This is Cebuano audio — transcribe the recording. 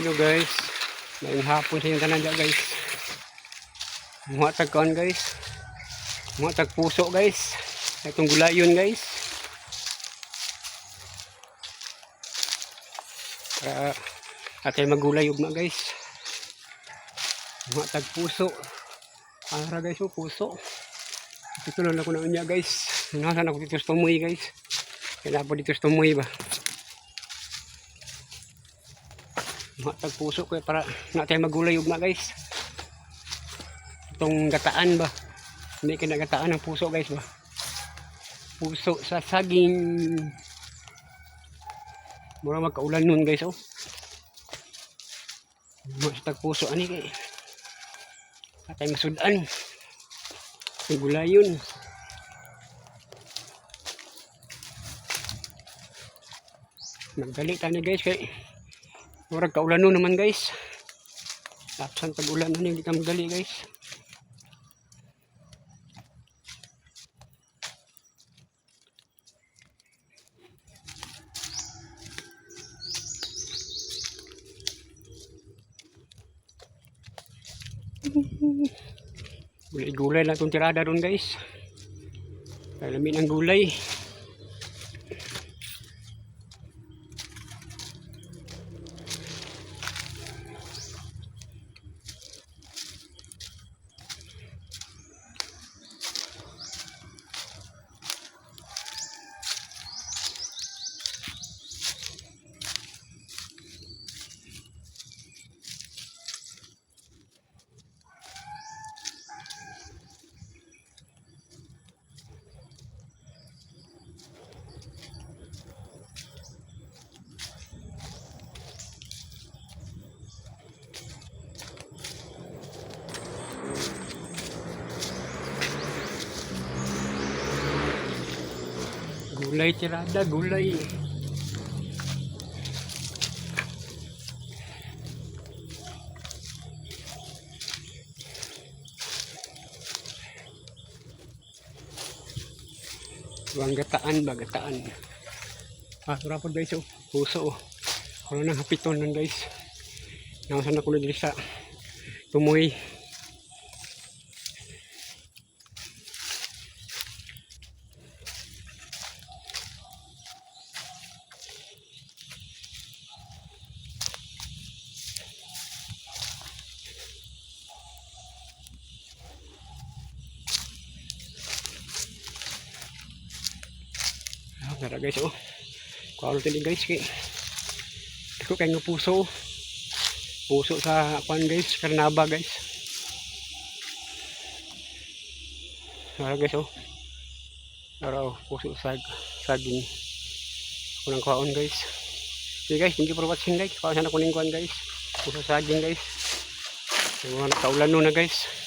Hello guys. Maayong hapon sa inyong tanan dyan, guys. Muha tag kuan, guys. Muha tag puso, guys. Itong gulayon, guys. Para atay magulay ugma, guys. Muha tag puso. Para guys, oh, puso. Ito lang ako na unya, guys. Nasaan ako dito sa tumoy, guys? Kailangan po dito sa tumoy ba? Muha tag puso ko para na tayo magulay ugma, guys. Itong gataan ba? Hindi kinagataan ng puso, guys, ba? Puso sa saging. Mura magkaulan nun, guys, oh. Muha sa tag puso ani kay. Atay masudan. Ang gulayon. Magdali tayo guys kay murag kaulan nun naman, guys. Tapos ang tag-ulan nun, hindi ka magdali, guys. Gulay-gulay lang itong tirada doon, guys. Kaya ang gulay. Gulay tirada, gulay. Ang gataan ba, gataan. Ah, tura po guys, oh. Puso, oh. Wala nang hapiton nun, guys. Nawasan ako na diri sa tumoy. Ah, tara guys, oh. Kuha ulit guys, kay. Ako kay nga puso, oh. Puso sa kuan, guys, karnaba, guys. Tara guys, oh. Tara, oh, puso sa saging. Unang kuhaon, guys. Okay guys, thank you for watching, guys. Kuha sana kuning kuan, guys. Puso saging, guys. Yung mga nakaulan na, guys.